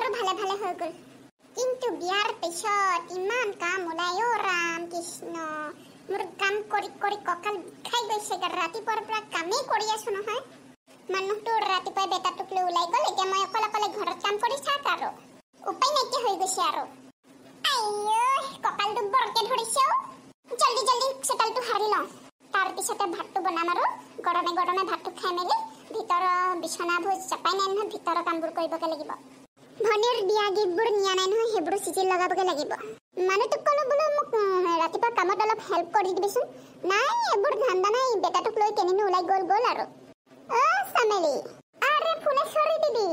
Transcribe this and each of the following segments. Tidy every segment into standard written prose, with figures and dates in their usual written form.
বাৰু ভালে ভালে হৈ গ'ল। কিন্তু বিয়াৰ পিছত ইমান কাম ওলাই অ' ৰাম কৃষ্ণ, মোৰ কাম কৰি কৰি কঁকাল বিষাই গৈছেগৈ। ৰাতিপুৱাৰ পৰা কামেই কৰি আছো নহয়। মানুহটো ৰাতিপুৱাই বেটাটোক লৈ ওলাই গ'ল, এতিয়া মই অকলে অকলে ঘৰত কাম কৰি থাক আৰু উপায় নাইকিয়া হৈ গৈছে আৰু। আইঐ, কঁকালটো বৰকে ধৰিছে অ'। জল্দি জল্দি চোতালটো সাৰি লওঁ, তাৰপিছতে ভাতটো বনাম আৰু গৰমে গৰমে ভাতটো খাই মেলি ভিতৰৰ বিচনাবোৰ জপাই নাই নহয়, ভিতৰৰ কামবোৰ কৰিবগে লাগিব। ভনীৰ বিয়া গিফ্টবোৰ নিয়া নাই নহয়, সেইবোৰো চিজিল লগাবগে লাগিব। মানুহটোক ক'লো বোলো মোক ৰাতিপুৱা কামত অলপ হেল্প কৰি দিবিচোন, নাই এইবোৰ ধান্দা নাই, বেটাটোক লৈ কেনিনো ওলাই গ'ল গ'ল আৰু। অ' চামেলি, আৰে ফুলেশ্বৰী দিদি,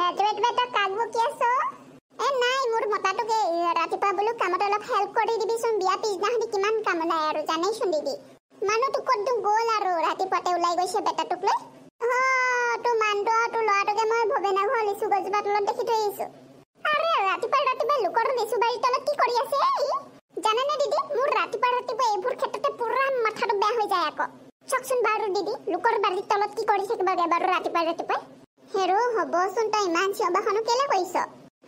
ৰাতিপুৱা তই কাক বকি আছ? এ নাই, মোৰ মতাটোকে ৰাতিপুৱা বোলো কামত অলপ হেল্প কৰি দিবিচোন, বিয়া পিছদিনাখনি কিমান কাম ওলাই আৰু জানেইচোন দিদি। মানুহটো ক'তনো গ'ল আৰু, ৰাতিপুৱাতে ওলাই গৈছে বেটাটোক লৈ। অ' তোৰ মানুহটো আৰু তোৰ ল'ৰাটোকে মই ভৱেনা ঘৰৰ লিচু গছজোপাৰ তলত দেখি থৈ আহিছো। আৰে ৰাতিপুৱা ৰাতিপুৱা লোকৰ লিচু বাৰীৰ তলত কি কৰি আছে ই? জানেনে দিদি, মোৰ ৰাতিপুৱা ৰাতিপুৱা এইবোৰ ক্ষেত্ৰতে পুৰা মাথাটো বেয়া হৈ যায় আকৌ। চাওকচোন বাৰু দিদি, লোকৰ বাৰীৰ তলত কি কৰি থাকিবগে বাৰু ৰাতিপুৱা ৰাতিপুৱাই? হেৰ' হ'বচোন, তই ইমান চিঞৰ বাখৰনো কেলে কৰিছ?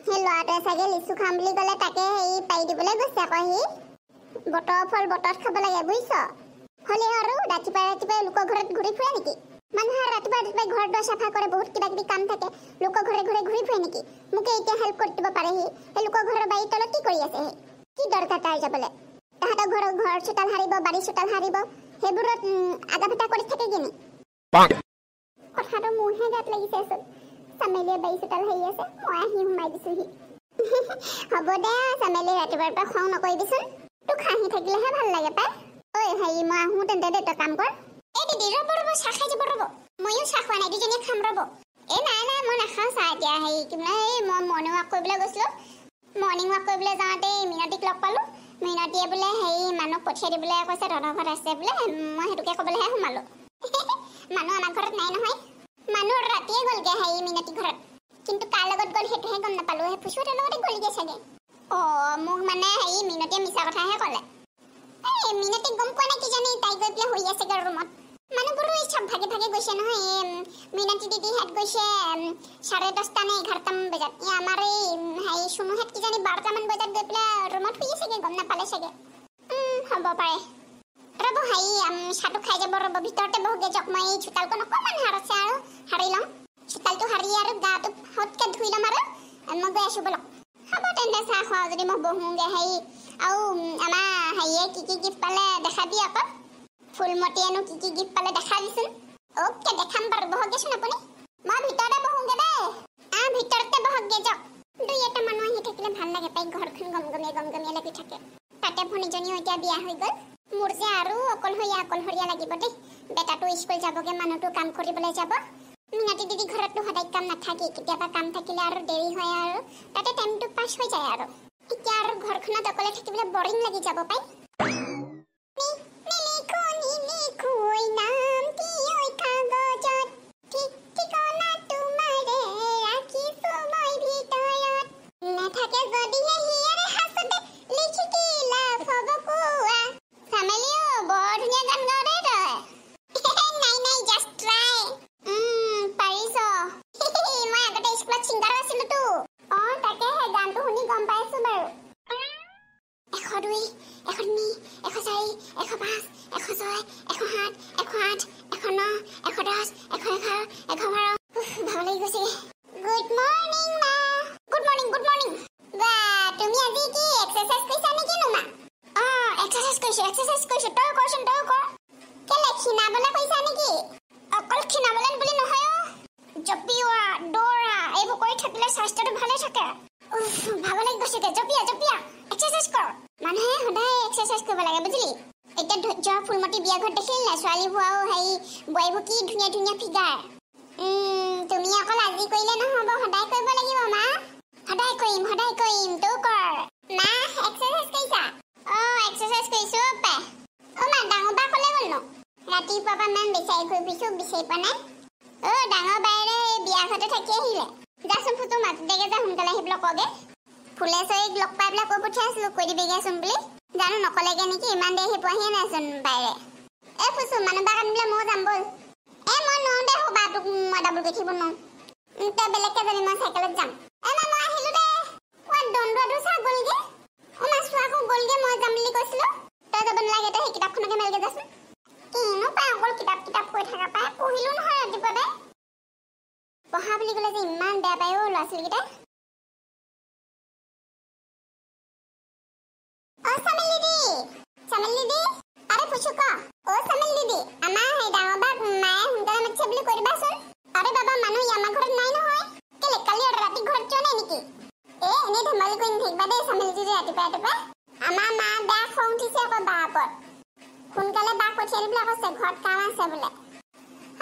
সেই ল'ৰাটোৱে চাগে লিচু খাম বুলি ক'লে তাকে হেৰি পাৰি দিবলৈ গৈছে আকৌ। সি বতৰৰ ফল বতৰত খাব লাগে বুজিছ। হ'লে আৰু ৰাতিপুৱাই ৰাতিপুৱাই লোকৰ ঘৰত ঘূৰি ফুৰে নেকি? মানুহে ৰাতিপুৱা ৰাতিপুৱাই ঘৰ দুৱাৰ চাফা কৰে, বহুত কিবা কিবি কাম থাকে, লোকৰ ঘৰে ঘৰে ঘূৰি ফুৰে নেকি? মোকে এতিয়া হেল্প কৰি দিব পাৰেহি, সেই লোকৰ ঘৰৰ বাৰীৰ তলত কি কৰি আছে? সি কি দৰকাৰ তাৰ যাবলৈ? তাহাঁতৰ ঘৰৰ ঘৰ চোতাল সাৰিব, বাৰী চোতাল সাৰিব, সেইবোৰত আগা পিঠা কৰি থাকে কিনি? কথাটো মোৰহে গাত লাগিছেচোন। চামেলিয়ে বাৰী চোতাল সাৰি আছে, মই আহি সোমাই দিছোহি। হ'ব দে চামেলি, ৰাতিপুৱাৰ পৰা খং নকৰিবিচোন, তোক হাঁহি থাকিলেহে ভাল লাগে পাই। ঐ হেৰি, মই আহোঁ তেন্তে দেই, তই কাম কৰ। এই দিদি ৰ'ব ৰ'ব, চাহ খাই যাব ৰ'ব, ময়ো চাহ খোৱা নাই, দুজনীয়ে খাম ৰ'ব। এই নাই নাই, মই নাখাওঁ চাহ এতিয়া। হেৰি কি বোলে, এই মই মৰ্ণিং ৱাক কৰিবলৈ গৈছিলোঁ, মৰ্ণিং ৱাক কৰিবলৈ যাওঁতে মিনতিক লগ পালোঁ। মিনতিয়ে বোলে হেৰি মানুহক পঠিয়াই দিবলৈ কৈছে, তহঁতৰ ঘৰত আছে বোলে, মই সেইটোকে ক'বলৈহে সোমালোঁ। মানুহ আমাৰ ঘৰত নাই নহয়, মানুহ ৰাতিয়ে গ'লগৈ হেৰি মিনতি ঘৰত, কিন্তু কাৰ লগত গ'ল সেইটোহে গম নাপালোঁ। সেই ফুচুহঁতৰ লগতে গ'লগৈ চাগে। অ' মোক মানে হেৰি মিনতিয়ে মিছা কথাহে ক'লে। এই মিনতিক গম পোৱা নাই কিজানি, তাই গৈ পেলাই শুই আছেগৈ ৰুমত। মানুহবোৰো এই চব ভাগে ভাগে গৈছে নহয়। এই মিনতি দিদিহঁত গৈছে 10:30 নে 11টামান বজাত। এই আমাৰ এই হেৰি চুনুহঁত কিজানি 12টামান বজাত গৈ পেলাই ৰুমত শুই আছেগৈ, গম নাপালে চাগে। হ'ব পাৰে। ৰ'ব হেৰি চাহটো খাই যাব ৰ'ব, ভিতৰতে বহোগৈ যাওক। মই এই চোতালখন অকণমান সাৰছে আৰু সাৰি ল'ম, চোতালটো সাৰি আৰু গাটো সতকৈ ধুই ল'ম আৰু মই গৈ আছোঁ ব'লক। হ'ব তেন্তে, চাহ খোৱা যদি মই বহোঁগৈ। হেৰি আৰু আমাৰ হেৰিয়ে কি কি গিফ্ট পালে দেখাবি আকৌ, ফুলমতীয়েনো কি কি গিফ্ট পালে দেখাবিচোন। অ'কে দেখাম বাৰু, বহকগৈচোন আপুনি, মই ভিতৰতে বহোঁগৈ দেই। ভিতৰতে বহকগৈ যাওক। দুই এটা মানুহ আহি থাকিলে ভাল লাগে পাই, ঘৰখন গমগমীয়া গমগমীয়া লাগি থাকে। তাতে ভনীজনীও এতিয়া বিয়া হৈ গ'ল, মোৰ যে আৰু অকলশৰীয়া অকলশৰীয়া লাগিব দেই। বেটাটো স্কুল যাবগৈ, মানুহটো কাম কৰিবলৈ যাব। মিনতি দিদি ঘৰততো সদায় কাম নাথাকে, কেতিয়াবা কাম থাকিলে আৰু দেৰি হয় আৰু তাতে টাইমটো পাছ হৈ যায় আৰু। এতিয়া আৰু ঘৰখনত অকলে থাকিবলৈ বৰিং লাগি যাব পাই। নাথাকে যদিহে হিয়াৰে হাঁচতে লিখি কি লাভ হ'ব কোৱা। চামেলিও বৰ ধুনীয়া গান গাৱ দেই তই। নাই নাই, জাষ্ট ট্ৰাই। পাৰিছ। মই আগতে স্কুলত ছিংগাৰো আছিলোতো। অ' তাকেহে, গানটো শুনি গম পাইছো বাৰু। 102, 103, 104, 105, 106, 107, 108, 109, 110, 111, 112। ভাগৰ লাগি গৈছেগৈ। গুড মৰ্ণিং মা। Good morning, good morning. বা তুমি আজি কি এক্সাৰচাইজ কৰিছা নেকি নো মা? অ' এক্সাৰচাইজ কৰিছো, এক্সাৰচাইজ কৰিছো। তই কৰচোন, তই কৰ। কেলে ক্ষীণাবলৈ কৈছা নেকি? অকল ক্ষীণাবলৈ বুলি নহয় অ', জঁপিওৱা, দৌৰা এইবোৰ কৰি থাকিলে স্বাস্থ্যটো ভালে থাকে। উফ, ভাগৰ লাগি গৈছেগৈ। জঁপিয়া জঁপিয়া, এক্সাৰচাইজ কৰ। মানুহে সদায় এক্সাৰচাইজ কৰিব লাগে বুজিলি। এতিয়া ধৈৰ্য ফুলমতী বিয়া ঘৰত দেখিলি নাই, ছোৱালীবোৰ আৰু হেৰি বোৱাৰীবোৰ কি ধুনীয়া ধুনীয়া ফিগাৰ। তুমি অকল আজি কৰিলে নহ'ব, সদায় কৰিব লাগিব মা। সদায় কৰিম, সদায় কৰিম, তই কৰ। মা এক্সাৰচাইজ কৰিছা? অ' এক্সাৰচাইজ কৰিছো পাই। অ' মা, ডাঙৰ বা ক'লে গ'লনো? ৰাতিপুৱাৰ পৰা ইমান বিচাৰি ঘূৰি ফুৰিছো, বিচাৰি পোৱা নাই। অ' ডাঙৰ বাইৰে এই বিয়া ঘৰতে থাকি আহিলে। যাচোন ফুটো, মাতিদেগে যা, সোনকালে আহি পেলাই কগে। ফুলেশ্বৰীক লগ পাই পেলাই কৈ পঠিয়াইছিলো, কৈ দিবিগেচোন বুলি। জানো নকলেগে নেকি, ইমান দেৰি আহি পোৱাহিয়ে নাইচোন বাইৰে। এই ফুচু, মানুহ বাক আনিবলৈ ময়ো যাম ব'ল। এই মই নোৱাৰো দে, হ'বা তোক মই ডাবুল কৰি থাকিব নোৱাৰো। তই বেলেগকে যাবি, মই চাইকেলত যাম। এ মা, মই আহিলো দে। অ দণ্ডটো চা গ'লগে। অ মা চোৱা আকৌ গ'লগে, মই যাম বুলি কৈছিলো। তই যাব নালাগে, তই সেই কিতাপখনকে মেলগে যাচোন। কিনো পাই অকল কিতাপ কিতাপ কৈ থকা পাই, পঢ়িলো নহয় ৰাতিপুৱাতে। পঢ়া বুলি ক'লে যে ইমান বেয়া পায় অ ল'ৰা ছোৱালীকেইটাই। অ চামেল দিদি, চামেল দিদি, আৰে ফুচু ক। অ চামেল দিদি, আমাৰ সেই ডাঙৰ বাক মায়ে সোনকালে মাতিছে বুলি কৈ দিবাচোন। আৰে বাবা, মানুহ আমাৰ ঘৰত নাই নহয়। কেলে কালি ৰাতি ঘৰত যোৱা নাই নেকি? এ এনেই ধেমালি কৰি নাথাকিবা দেই চামেল দিদি, ৰাতিপুৱা ৰাতিপুৱা আমাৰ মা বেয়া খং উঠিছে আকৌ বাৰ ওপৰত। সোনকালে বাক পঠিয়াই দিবলৈ কৈছে, ঘৰত কাম আছে বোলে।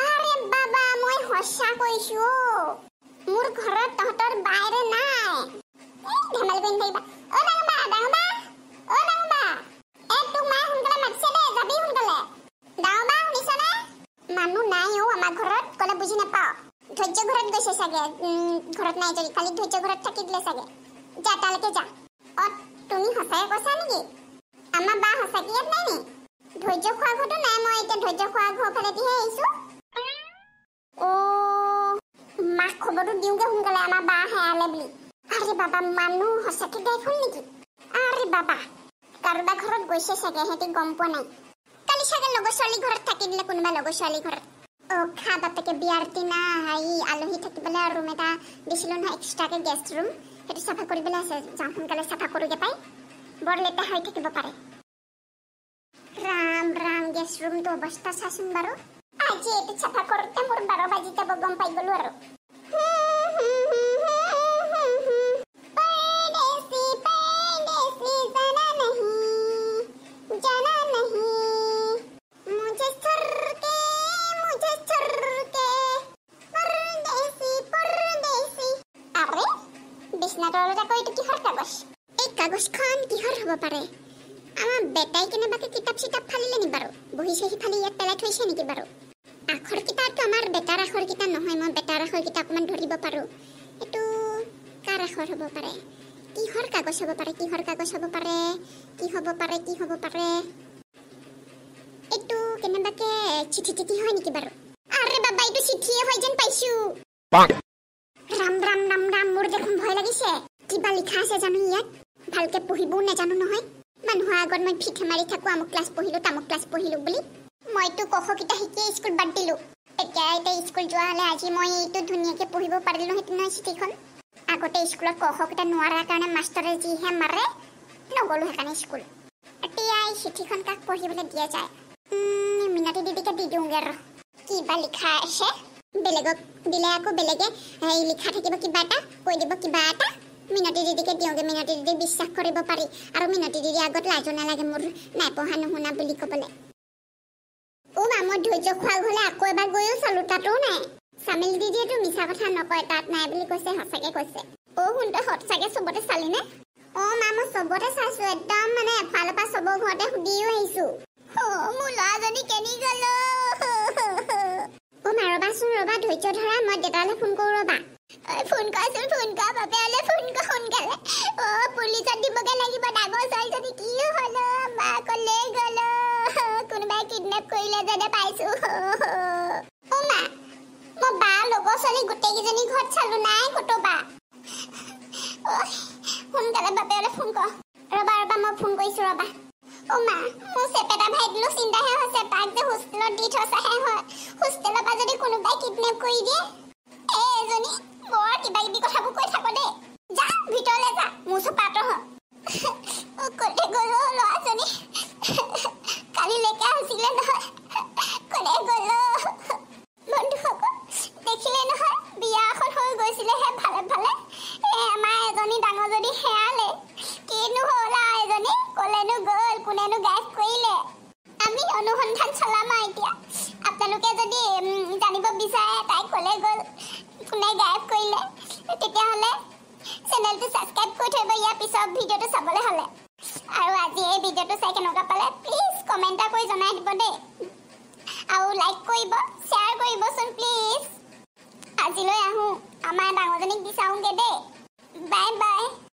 আৰে বাবা, মই সঁচা কৈছো, মোৰ ঘৰত তহঁতৰ বায়েৰে নাই। এই ধেমালি কৰি নাথাকিবা। অ ডাঙৰ বা, ডাঙৰ বা, অ ডাঙৰ বা, এ তোক মায়ে সোনকালে মাতিছে দে, যাবি সোনকালে। ডাঙৰ বা শুনিছনে? মানুহ নাই অ আমাৰ ঘৰত, ক'লে বুজি নাপাওঁ। ধৈৰ্য ঘৰত গৈছে চাগে, ঘৰত নাই যদি কালি ধৈৰ্য ঘৰত থাকি দিলে চাগে। যা তালৈকে যা। অ তুমি সঁচাকে কৈছা নেকি? আমাৰ বা সঁচাকে ইয়াত নাই নি? ধৈৰ্য খোৱা ঘৰতো নাই, মই এতিয়া ধৈৰ্য খোৱা ঘৰ ফালেদিহে আহিছো। অ মাক খবৰটো দিওঁগে সোনকালে, আমাৰ বা হেৰালে বুলি। আৰে বাবা, মানুহ সঁচাকে গায়ব হ'ল নেকি? আৰে বাবা, কাৰোবাৰ ঘৰত গৈছে চাগে, সিহঁতি গম পোৱা নাই। কালি চাগে লগৰ ছোৱালী ঘৰত থাকি দিলে, কোনোবা লগৰ ছোৱালী ঘৰত। অ খা বাপেকে বিয়াৰ দিনা হেৰি আলহী থাকিবলৈ ৰুম এটা দিছিলো নহয় এক্সট্ৰাকে, গেষ্ট ৰুম, সেইটো চাফা কৰিবলৈ আছে। যাওঁ সোনকালে চাফা কৰোঁগে পাই, বৰ লেতেৰা হৈ থাকিব পাৰে। ৰাম ৰাম, গেষ্ট ৰুমটো অৱস্থা চাচোন বাৰু। আজি এইটো চাফা কৰোঁতে মোৰ 12 বাজি যাব, গম পাই গ'লো আৰু। परदेसी परदेसी जाना नहीं, जाना नहीं, मुझे छोड़ के, मुझे छोड़ के, परदेसी परदेसी। আৰে বিছনাটোৰ তলত আকৌ এইটো কিহৰ কাগজ? এই কাগজখন কিহৰ হ'ব পাৰে? আমাৰ বেটাই কেনেবাকে কিতাপ চিতাপ ফালিলে নি বাৰু? বহি চহি ফালি ইয়াত পেলাই থৈছে নেকি বাৰু? আখৰকেইটাতো আমাৰ বেটাৰ আখৰকেইটা নহয়, মই বেটাৰ আখৰকেইটা অকণমান ধৰিব পাৰোঁ। এইটো কাৰ আখৰ হ'ব পাৰে? কিহৰ কাগজ হ'ব পাৰে? কিহৰ কাগজ হ'ব পাৰে? কি হ'ব পাৰে? কি হ'ব পাৰে? এইটো কেনেবাকে চিঠি চিঠি হয় নেকি বাৰু? আৰে বাবা, এইটো চিঠিয়ে হয় যেন পাইছো। ৰাম ৰাম ৰাম ৰাম, মোৰ দেখোন ভয় লাগিছে। কিবা লিখা আছে জানো ইয়াত? ভালকে পঢ়িবও নাজানো নহয়। মানুহৰ আগত মই ফিঠে মাৰি থাকো, আমুক ক্লাছ পঢ়িলো, তামুক ক্লাছ পঢ়িলো বুলি। মইতো ক খকেইটা শিকি স্কুল বাদ দিলো। এতিয়া এতিয়া স্কুল যোৱা হ'লে আজি মই এইটো ধুনীয়াকে পঢ়িব পাৰিলোহেঁতেন নহয় চিঠিখন। আগতে স্কুলত ক খকেইটা নোৱাৰাৰ কাৰণে মাষ্টৰে যিহে মাৰে, নগ'লো সেইকাৰণে স্কুল। এতিয়া এই চিঠিখন কাক পঢ়িবলৈ দিয়া যায়? মিনতি দিদিকে দি দিওঁগে আৰু। কিবা লিখা আছে, বেলেগক দিলে আকৌ বেলেগে এই লিখা থাকিব কিবা এটা, কৈ দিব কিবা এটা। মিনতি দিদিকে দিওঁগে, মিনতি দিদিক বিশ্বাস কৰিব পাৰি। আৰু মিনতি দিদি আগত লাজো নালাগে মোৰ নাই পঢ়া নুশুনা বুলি ক'বলৈ। অ মা, মই ধৈৰ্য খোৱা ঘৰলৈ আকৌ এবাৰ গৈও চালো, তাতো নাই। চামেল দিদিয়েতো মিছা কথা নকয়, তাত নাই বুলি কৈছে, সঁচাকে কৈছে। অ শুন, তই সঁচাকে চবতে চালি নে? অ মা, মই চবতে চাইছো, একদম মানে এফালৰ পৰা চবৰ ঘৰতে সুধিও আহিছো। অ মোৰ ল'ৰাজনী কেনি গ'ল? অ মা, ৰ'বাচোন ৰ'বা, ধৈৰ্য ধৰা, মই দেউতালৈ ফোন কৰোঁ ৰ'বা। ফোন কৰাচোন, ফোন কৰা, বাপেলৈ ফোন কৰ সোনকালে। অ পুলিচত দিবগে লাগিব, ডাঙৰ ছোৱালীজনী কি হ'ল? মা ক'লে গ'ল? কোনোবাই কিডনেপ কৰিলে যেনে পাইছো। অ মা, মই বা লগৰ ছোৱালী গোটেইকেইজনী ঘৰত চালো, নাই ক'তো বা। সোনকালে বাপেলৈ ফোন কৰ। ৰ'বা ৰ'বা, মই ফোন কৰিছো ৰ'বা। অ মা, মোৰ চেপেটা ভাইটিলো চিন্তাহে হৈছে, তাক যে হোষ্টেলত দি থৈছাহে হয়, হোষ্টেলৰ পৰা যদি কোনোবাই কিডনেপ কৰি দিয়ে। এই এজনী বৰ কিবা কিবি কথাবোৰ কৈ থাক দেই। যা ভিতৰলৈ যা, মোৰ ওচৰৰ পৰা আঁতৰ হ। ক'লে গ'ল ল'ৰাজনী? কালিলৈকে আছিলে নহয়, ক'লে গ'ল? বন্ধুসকল দেখিলে নহয়, বিয়া এখন হৈ গৈছিলেহে ভালে ভালে, এই আমাৰ এজনী ডাঙৰজনী হেৰালে। কিনো হ'ল আৰু এজনী ক'লেনো গ'ল, কোনেনো গায়ব কৰিলে? আমি অনুসন্ধান চলাম আৰু এতিয়া। আপোনালোকে যদি জানিব বিচাৰে তাই ক'লে গ'ল, কোনে গায়ব কৰিলে, তেতিয়াহ'লে চেনেলটো ছাবস্ক্ৰাইব কৰি থৈ দিব ইয়াৰ পিছৰ ভিডিঅ'টো চাবলৈ হ'লে। আৰু আজি এই ভিডিঅ'টো চাই কেনেকুৱা পালে প্লিজ কমেণ্ট এটা কৰি জনাই দিব দেই, আৰু লাইক কৰিব, শ্বেয়াৰ কৰিবচোন প্লিজ। আজিলৈ আহোঁ, আমাৰ ডাঙৰজনীক বিচাৰোঁগৈ দেই। Bye bye.